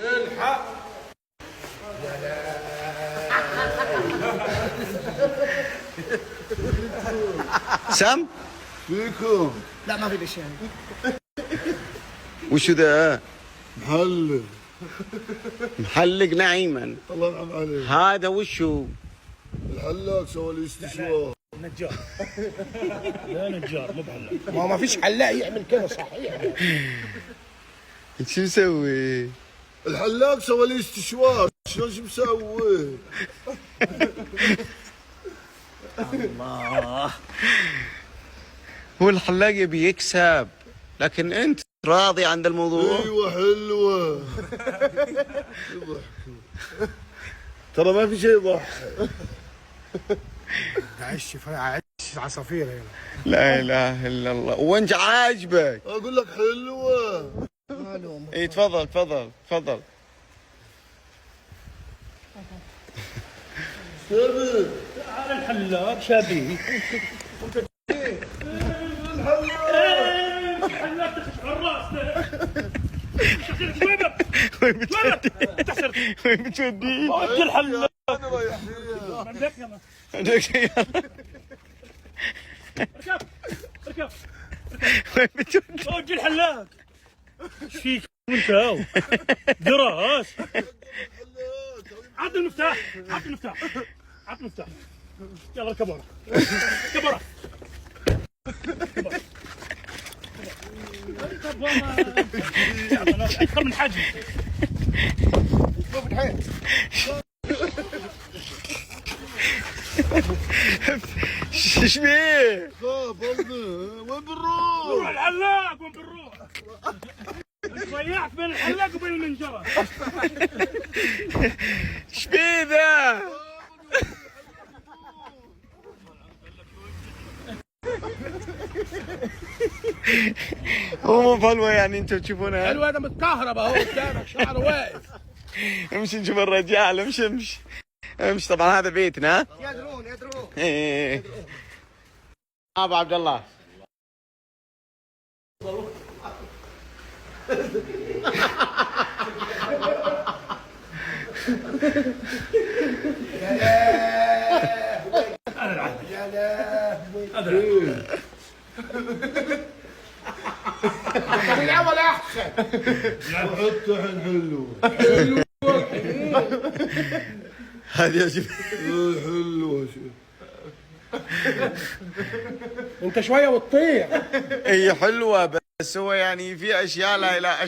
الحق. سم؟ فيكم. لا ما في شيء. وشو ذا؟ محلق. محلق نعيما. الله ينعم عليك. هذا وشو؟ الحلاق سوى لي استشوار. نجار. لا نجار مو بحلاق. ما فيش حلاق يعمل كذا صحيح. شو مسوي؟ الحلاق سوى لي استشوار، شلون شو مسوي؟ الله، هو الحلاق يبي يكسب، لكن انت راضي عند الموضوع؟ ايوه حلوه. يضحكوا ترى ما في شيء يضحك. عش عش عصافير هنا. لا اله الا الله، وانت عاجبك؟ اقول لك حلوه. اي تفضل تفضل تفضل. ثابت. على الحلاق شابيه. الحلاق تخش على الراس. وين بتودي؟ وين بتودي؟ ودي الحلاق. انا رايح فيها. عندك يلا. عندك شيء؟ اركب اركب. وين بتودي؟ ودي الحلاق. ايش فيك وانت هاو؟ دراس. عط المفتاح، عط المفتاح، عط المفتاح. يلا اركب ورا، اركب ورا، اركب ورا. اكثر من حجمي. ايش بيه؟ خاف الله، وين بنروح؟ روح الحلاق. وين بنروح؟ ضيعت بين الحلاق وبين المنجرة. ايش بيه ذا؟ هو مو بحلوة يعني انتم تشوفونها. حلو هذا متكهرب اهو قدامك، شعره واقف. امشي نشوف الرجال، امشي امشي امشي. طبعا هذا بيتنا. يدرون يدرون. إيه. ابو عبد الله. يا لهوي. طب الاول احسن. وحتى الحين حلوه. هذه يا شباب. إيه، حلوه. انت شويه وتطير. هي حلوة، بس هو يعني في اشياء لا لا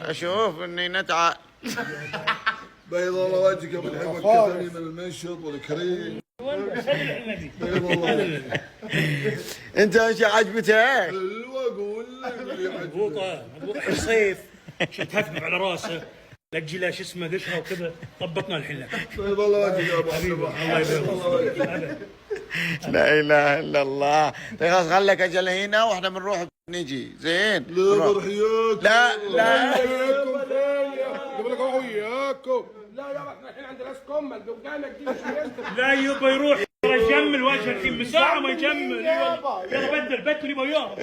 اشوف اني نتعب. بيض الله وجهك يا ابو الحين، كثرني من المنشط والكريم. بيض الله وجهك. انت ايش عجبتك؟ حلوه اقول لك اللي عجبك. مضبوطة مضبوطة. صيف شو تهفف على راسه، لا تجي له شو اسمه قشره وكذا. ضبطنا الحين. بيض الله وجهك يا ابو حبيبي حبيبي. الله يبارك. لا اله الا الله. طيب خلاص خلك اجل هنا واحنا بنروح نجي زين. لا بروح وياك. لا لا. يقول لك اروح وياكم. لا يا احنا الحين عند راس كمل قدامك دي مش هينفع. لا يبا يروح ترى يجمل وجهه الحين من ساعة ما يجمل. يلا بدل بدل يبا وياه.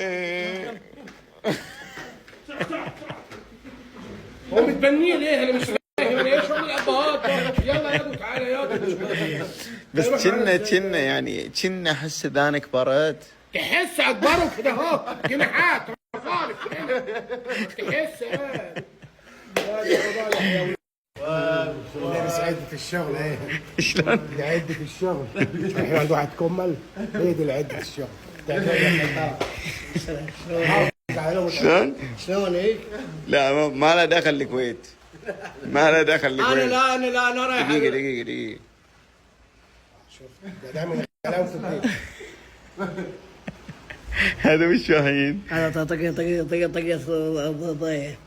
هو متبنيه ليه؟ انا مش فاهم انا ايه شغل الابهات ده؟ يلا يا ابو تعالى يا ابو. بس كنا يعني كنا احس اذانك كبرت. تحس اكبره كده اهو، جناحات رفارف هنا تحس. لابس عدة الشغل ايه. شلون؟ دي عدة الشغل. احنا عند واحد كمل، هي دي عدة الشغل. شلون؟ شلون ايه؟ لا ما له دخل الكويت. ما له دخل الكويت. انا لا انا لا انا رايح. دقيقة دقيقة دقيقة. ده دايما كلام في البيت. هذا وش الحين؟ هذا طقية طقية طقية طقية طقية.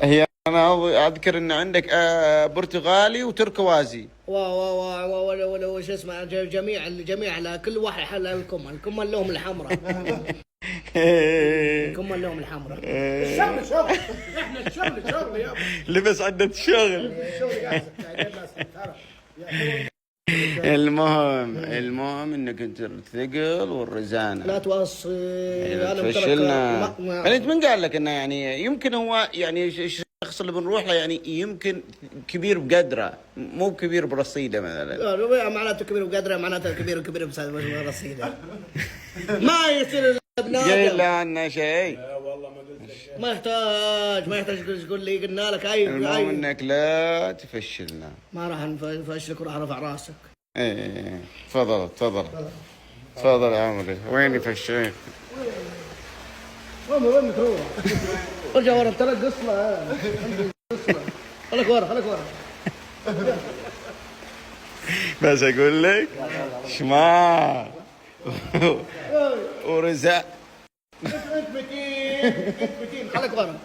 هي انا اذكر ان عندك برتغالي وتركوازي. وا وا وا وا ولا وش اسمه جميع الجميع كل واحد حل الكمل، الكمل لهم الحمراء. الكمل لهم الحمراء. الشغل شغل، احنا الشغل شغل يابا. لبس عدة شغل. الشغل جاهز. المهم انك انت الثقل والرزانه. لا توصي. إذا انا تفشلنا. ما انت من قال لك انه يعني يمكن هو يعني الشخص اللي بنروح له يعني يمكن كبير بقدره، مو كبير برصيده مثلا. لا، معناته كبير وقدره، معناته كبير وكبير برصيده. ما يصير قايل بنادم. له عنه شيء. ما يحتاج، ما يحتاج تقول لي قلنا لك. اي المهم اي انك لا تفشلنا. ما راح نفشلك وراح ارفع راسك. ايه تفضل تفضل تفضل يا عمري. وين يفشلك؟ وين تروح؟ ارجع ورا، ترى قصله خليك ورا، خليك ورا. بس اقول لك شمال ورزق. انت متين، انت متين، خليك ورا،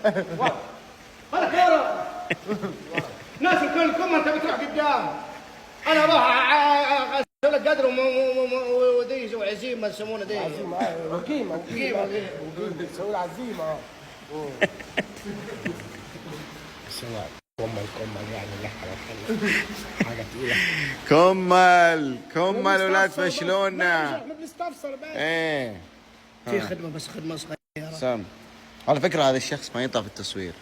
خليك ورا. ناس الكل كم انت بتروح قدام، انا اروح اسوي لك قدر وذي وعزيمة يسمونه ذي عزيمة، وقيمه قيمة. تسوي العزيمة. بس هو كمل كمل يعني اللي احنا حاجة ثقيلة. كمل كمل ولا تفشلونا. احنا بنستفسر بس. ايه في خدمة، بس خدمة صغيرة. سام، على فكرة هذا الشخص ما يطلع في التصوير.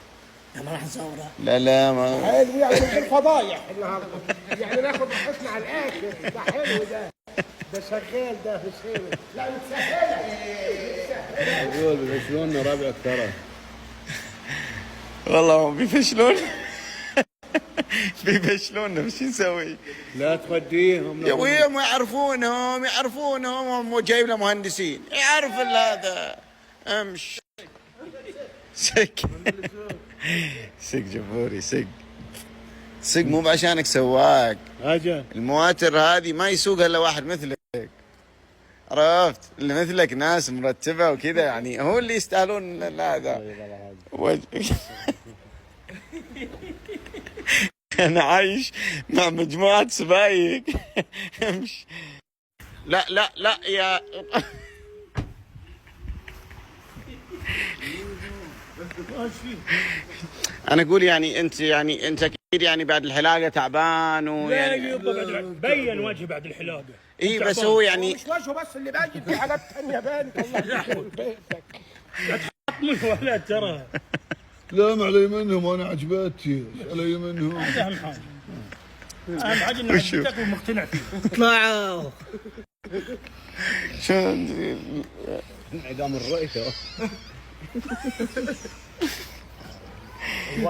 ما راح نصوره. لا لا ما حلو يعني من غير فضايح النهارده، يعني ناخد راحتنا على الاخر. ده حلو، ده ده شغال، ده مش حلو. لا متسهله. اقول بيفشلونا ربعك ترى. والله هم بيفشلون، بيفشلونا، بس شو نسوي؟ لا توديهم. يا ويهم يعرفونهم، يعرفونهم، هم جايب له مهندسين يعرف هذا. امش سك سك جبوري، سك سك، مو بعشانك سواق. اجل المواتر هذه ما يسوقها الا واحد مثلك، عرفت؟ اللي مثلك ناس مرتبه وكذا، يعني هو اللي يستاهلون هذا. انا عايش مع مجموعة سبايك. امشي. لا لا لا يا انا اقول يعني انت، يعني انت اكيد يعني بعد الحلاقة تعبان لا ويعني يبا بعد بين وجهي بعد الحلاقة. اي بس هو يعني مش وجهه بس اللي باين، في حاجات ثانية بانت. الله يخرب بيتك. من ولا ترى. لا ما علي منهم، انا عجبتي علي منهم. اهم حاجة، اهم حاجة انك عجبتك ومقتنع فيه. اطلعوا. شو انعدام الرؤية.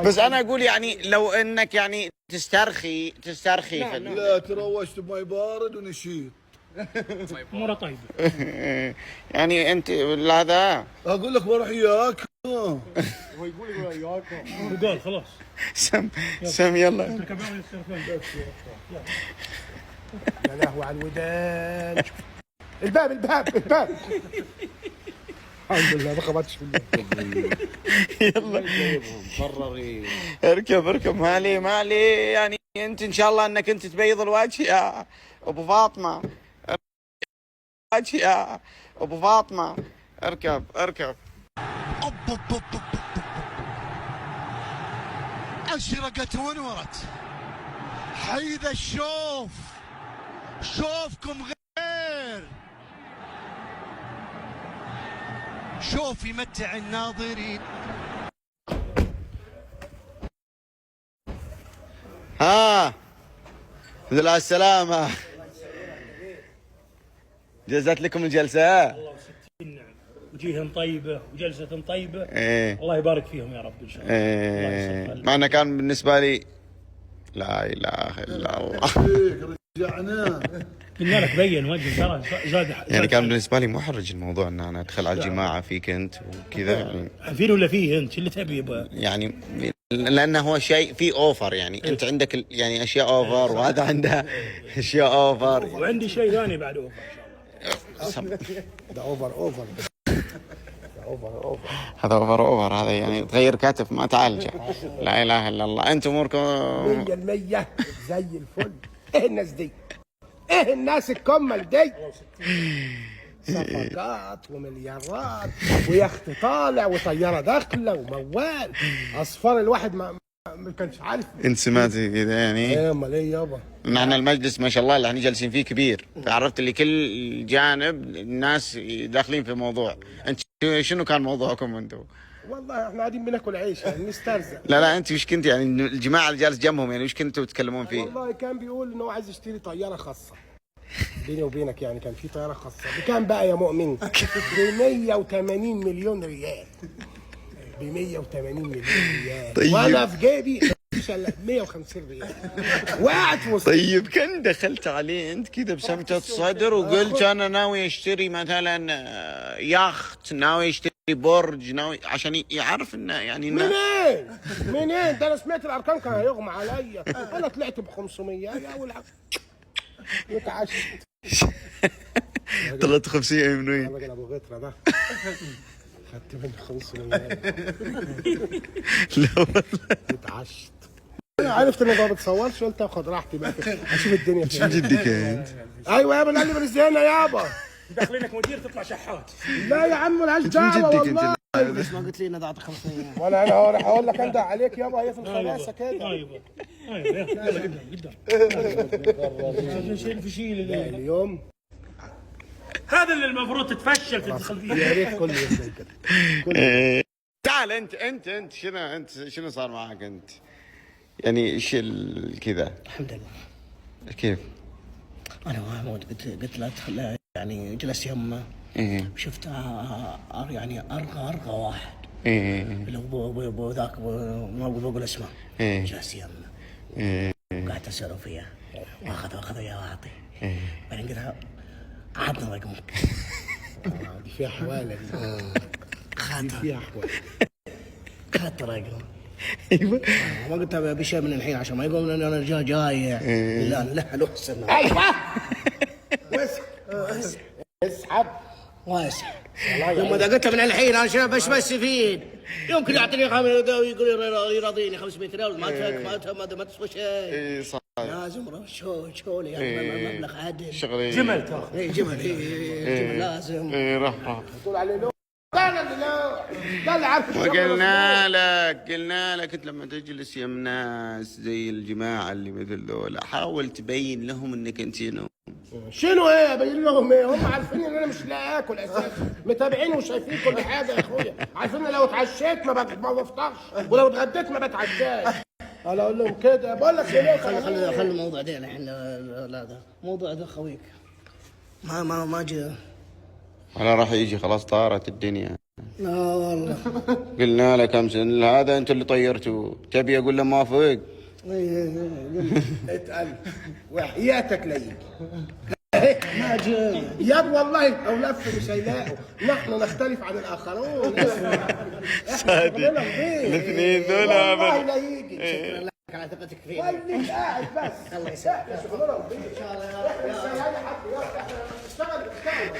بس انا اقول يعني لو انك يعني تسترخي تسترخي في لا تروشت بماي بارد ونشيط. اموره طيبة. يعني انت هذا اقول لك بروح اياك. وقال خلاص. سم سم يلا. تركب يلا يصير فين. يا لهوي على الودان. الباب الباب الباب. الحمد لله ما خبطتش في الباب. يلا اركب اركب. مالي مالي يعني انت ان شاء الله انك انت تبيض الوجه يا ابو فاطمة، وجه يا ابو فاطمة. اركب اركب. أشرقت ونورت حي ذا الشوف، شوفكم غير شوف يمتع الناظرين. ها الحمد لله على السلامة. جزت لكم الجلسة؟ الله وستين نعم، وجيههم طيبة وجلسه طيبة. ايه الله يبارك فيهم يا رب ان شاء الله. الله ايه يسلمك. مع انه كان بالنسبة لي لا اله الا الله. رجعنا. قلنا لك بين وجهي ترى زاد. يعني كان بالنسبة لي محرج الموضوع ان انا ادخل على الجماعة فيك انت وكذا يعني. فين ولا فيه انت اللي تبي يبا. يعني لانه هو شيء في over، يعني انت عندك يعني اشياء over وهذا عنده اشياء over. وعندي شيء ثاني بعد over ان شاء الله. ده over over، ده over over. هذا over over، هذا يعني تغير كتف ما تعالجه. لا اله الا الله، انتم اموركم 100% زي الفل. ايه الناس دي؟ ايه الناس الكمل دي؟ صفقات ومليارات ويخت طالع وطياره داخله وموال اصفار. الواحد ما ما كانش عارف. انت سمعت كذا يعني؟ ايه امال ايه يابا. نحن المجلس ما شاء الله اللي احنا جالسين فيه كبير، فعرفت اللي كل جانب الناس داخلين في موضوع. انت شنو كان موضوعكم انتم؟ والله احنا قاعدين بناكل عيش يعني نسترزق. لا لا، انت وش كنت يعني الجماعة اللي جالس جنبهم يعني وش كنتوا تتكلمون فيه؟ والله كان بيقول ان هو عايز يشتري طيارة خاصة. بيني وبينك يعني كان في طيارة خاصة بكام بقى يا مؤمن؟ ب 180 مليون ريال. ب 180 مليون ريال. طيب. وانا في جيبي مفيش الا 150 ريال. وقعت في وسط. طيب كان دخلت عليه انت كذا بسمتة صدر وقلت انا ناوي اشتري مثلا يخت، ناوي اشتري برج، ناوي عشان يعرف انه يعني إنه منين؟ منين؟ ده انا سمعت الارقام كان هيغمى عليا، انا طلعت ب 500 يا والعب واتعشت. طلعت 500 من وين؟ الراجل ابو غترة ده خدت منه 500. لا والله. اتعشت. انا عرفت ان ما بتصورش، قلت اخد راحتي بقى اشوف الدنيا فيها. جدك انت؟ ايوه يابا، قال لي برزينا يابا. داخلينك مدير تطلع شحات. لا يا عم ملهاش انت من دعوه جدك انت؟ والله. بس ما قلت لي ان اعطي 500. ولا انا هو راح اقول لك انده عليك يابا، هي في الخباثه كده. ايوه ايوه، يلا قدام قدام. شيل في شيل. اليوم هذا اللي المفروض تتفشل تدخل فيه. يا ريت كل يوم زي كده. تعال انت انت انت شنو انت شنو صار معك انت؟ يعني ايش كذا؟ الحمد لله. كيف؟ انا محمود قلت لا تخلى يعني، جلست يمه. ايه شفت يعني ارغى واحد. ايه اللي هو ابو ذاك، ما بقول اسمه. إيه. جلست يمه. ايه قعدت اساله فيها واخذ وياه واعطي. بعدين قلت عطنا رقمك. دي فيها حواله، دي اخذت فيها حواله. اخذت رقمه. ايوه ما قلت ابي شيء من الحين عشان ما يقول ان انا جاي. لا لا لحسن. ايوه اسحب واسع. يوم اذا قلت له من الحين انا شايف ايش بستفيد؟ يمكن يعطيني يقول يراضيني 500 ريال ما ما ما تسوى شيء. ايه صح. لازم شو يعني مبلغ عدل. شغلي جمل تاخذ. اي جمل، اي جمل لازم. ايه روح روح. تقول عليه لو ده انا اللي لو ده اللي عارف الشغل. وقلنا لك قلنا لك انت لما تجلس يم ناس زي الجماعة اللي مثل ذولا حاول تبين لهم انك انت شنو. شنو ايه ابين لهم ايه؟ هم عارفين ان انا مش لاقي اكل اساسا، متابعين وشايفين كل حاجة يا اخويا، عارفين ان لو اتعشيت ما بفطرش، ولو اتغديت ما بتعشاش. انا اقول لهم كده، بقول لك شنو. خلي خلي خلي الموضوع ده الحين. لا ذا موضوع ذا خويك ما ما ما جاء. ولا راح يجي، خلاص طارت الدنيا. لا والله. قلنا لك امس إن هذا انت اللي طيرته، تبي اقول له موافق؟ اتقل وحياتك لا يجي. ما جاء. ياد والله لو لف مش هيلاقوا. نحن نختلف عن الاخرون. صادق. الاثنين ذولا والله أبد. لا يجي. شكرا لك على ثقتك فينا. خليك قاعد بس. الله يسعدك. احنا شغلنا نظيف. ان شاء الله احنا مش زي اي حد يا احنا بنشتغل بنشتغل.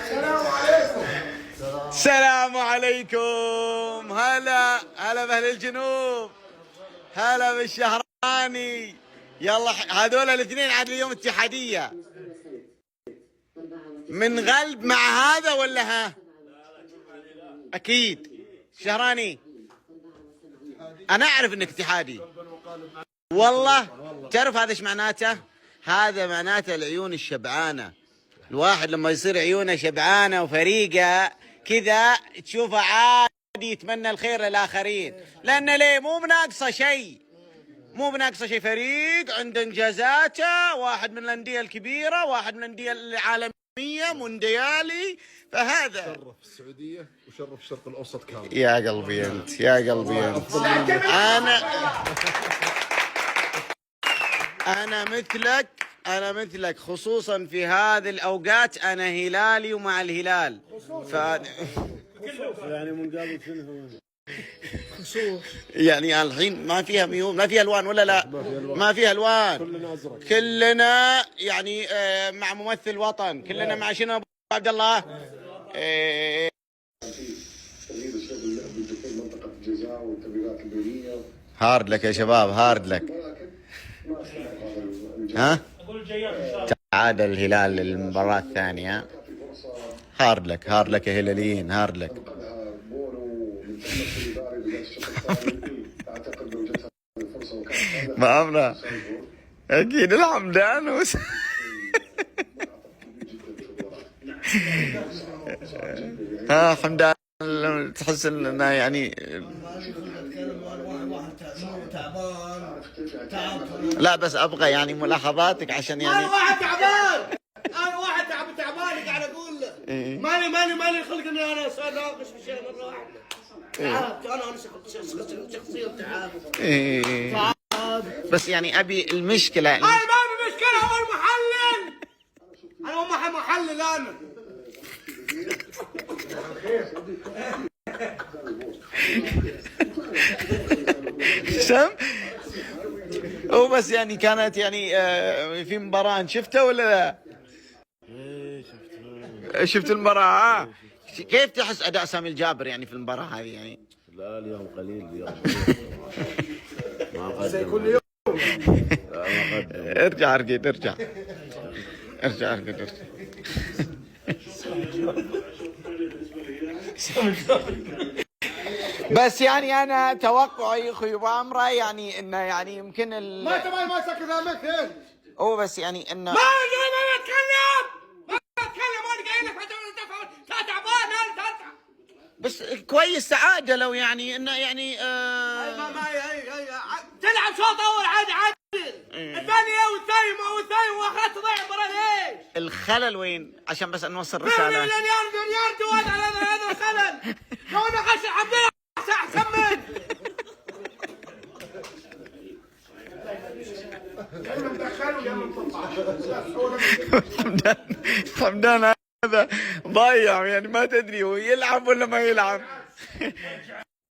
السلام عليكم. السلام عليكم. هلا هلا باهل الجنوب، هلا بالشهراني. يلا هذول الاثنين عاد اليوم اتحادية من غلب مع هذا ولا ها؟ اكيد شهراني، انا اعرف انك اتحادي والله. تعرف هذا ايش معناته؟ هذا معناته العيون الشبعانه. الواحد لما يصير عيونه شبعانه وفريقه كذا تشوفه عادي يتمنى الخير للاخرين، لان ليه؟ مو بناقصه شيء، مو بناقصه شيء. فريق عنده انجازاته، واحد من الاندية الكبيرة، واحد من الاندية العالمية، مونديالي. فهذا شرف السعودية وشرف الشرق الاوسط كامل. يا قلبي انت، يا قلبي انت. انا مثلك، انا مثلك، خصوصا في هذه الاوقات. انا هلالي ومع الهلال. ف يعني من قبل شنو؟ خصوص يعني الحين ما فيها ميول، ما فيها الوان ولا لا؟ ما فيها الوان. كلنا ازرق. كلنا يعني مع ممثل وطن، كلنا مع شنو ابو عبد الله؟ تغيير اسلوب اللعب بدخول منطقة الجزاء والتمريرات البينية، hard luck يا شباب، hard luck. ولكن ما استمر هذا الانجاز. ها؟ اقول الجايات ان شاء الله. تعادل الهلال للمباراة الثانية. hard luck، hard luck يا هلاليين، hard luck. ما عمره اكيد الحمدان ها حمدان، تحس انه يعني لا، بس ابغى يعني ملاحظاتك عشان يعني انا واحد تعبان، انا واحد تعبان قاعد اقول له مالي خلق اني انا اناقش في شيء مرة واحدة. تعبت انا شخصيا تعبت. إيه. بس يعني ابي المشكلة انا ما في مشكلة، هو المحلل، انا مو محلل انا. سم هو بس يعني كانت يعني في مباراة أنت شفتها ولا لا؟ شفت المباراة. كيف تحس أداء سامي الجابر يعني في المباراة هذه يعني؟ لا اليوم قليل، اليوم ما قدم كل يوم. لا ما قدم. ارجع ارقد، ارجع ارجع ارقد ارجع. بس يعني انا توقعي اخوي ابو عمره يعني انه يعني يمكن ما تبغى ما سكت امك. هو بس يعني انه ما ما بتكلم، ما بتكلم، انا قايل لك تعبان انا. بس كويس تعادلوا يعني انه يعني ما ما تلعب شوط اول عادي عادي، الثاني والثاني والثاني واخرت تضيع المباراة ليش؟ الخلل وين؟ عشان بس نوصل رسالة. مليار مليار على هذا الخلل، لو انا غش عبد الله احسن منه. حمدان حمدان هذا ضايع يعني ما تدري هو يلعب ولا ما يلعب.